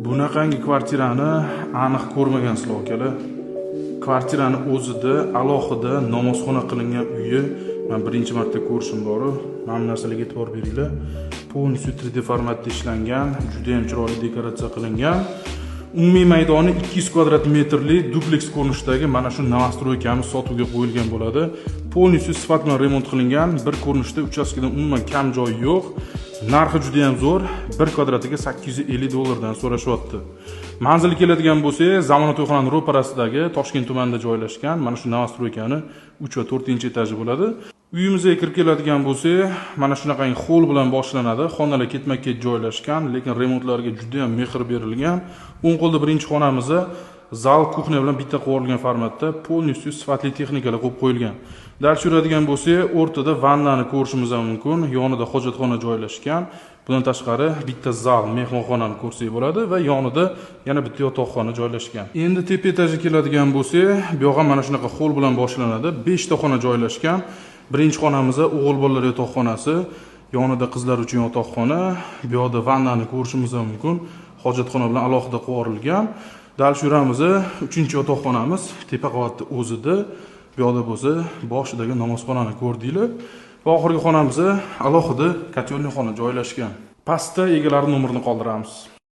Bunaqangi kvartirani aniq ko'rmagansizlar, akalar. Kvartirani o'zida alohida namozxona qilingan uyi men birinchi marta ko'rishim bor. Mana bu narsalarga e'tibor beringlar. Полностью 3D formatda ishlangan, juda ham chiroyli dekoratsiya qilingan. Umumiy maydoni 200 kvadrat metrli dupleks ko'rinishidagi mana shu новостройкamiz sotuvga qo'yilgan bo'ladi. Полностью sifat bilan remont qilingan, bir ko'rinishda uchastkadan umuman kam joyi yo'q. Narxi juda ham zo'r, bir kvadratiga $850 dan so'rashyapti. Manzilga keladigan bo'lsak, Zamona to'yxonaning ro'parasidagi Toshkent tumanida joylashgan mana shu новостройкani 3 va 4-etaji bo'ladi. Uyimizga kirib keladigan bo'lsak, mana shunaqangi xoll bilan boshlanadi. Xonalar ketma-ket joylashgan, lekin remontlarga juda ham mehr berilgan. O'ng qo'lda birinchi xonamizda zal, kuxnya bilan bitta qo'yilgan formatda полностью sifatli texnikalar qo'yib qo'yilgan. Dars yuradigan bo'lsak, o'rtada vannani ko'rishimiz ham mumkin, yonida hojatxona joylashgan. Bundan tashqari bitta zal, mehmonxonani ko'rsak bo'ladi va yonida yana bitta yotoqxona joylashgan. Endi tepa etajga keladigan bo'lsak, bu yoq ham mana shunaqa xoll bilan boshlanadi. 5 ta xona joylashgan. Birinchi xonamizda o'g'il bolalar yotoqxonasi, yonida qizlar uchun yotoqxona, bu yoqda vannani ko'rishimiz ham mumkin. Hojatxona bilan alohida qo'yilgan. Dal yuramiz, 3-yotoqxonamiz tepa qavatda o'zida. Bu yoqda bo'lsa boshidagi namozxonani ko'rdinglar. Va oxirgi xonamizda alohida kotelni xona joylashgan. Pastda egalari nomerini qoldiramiz.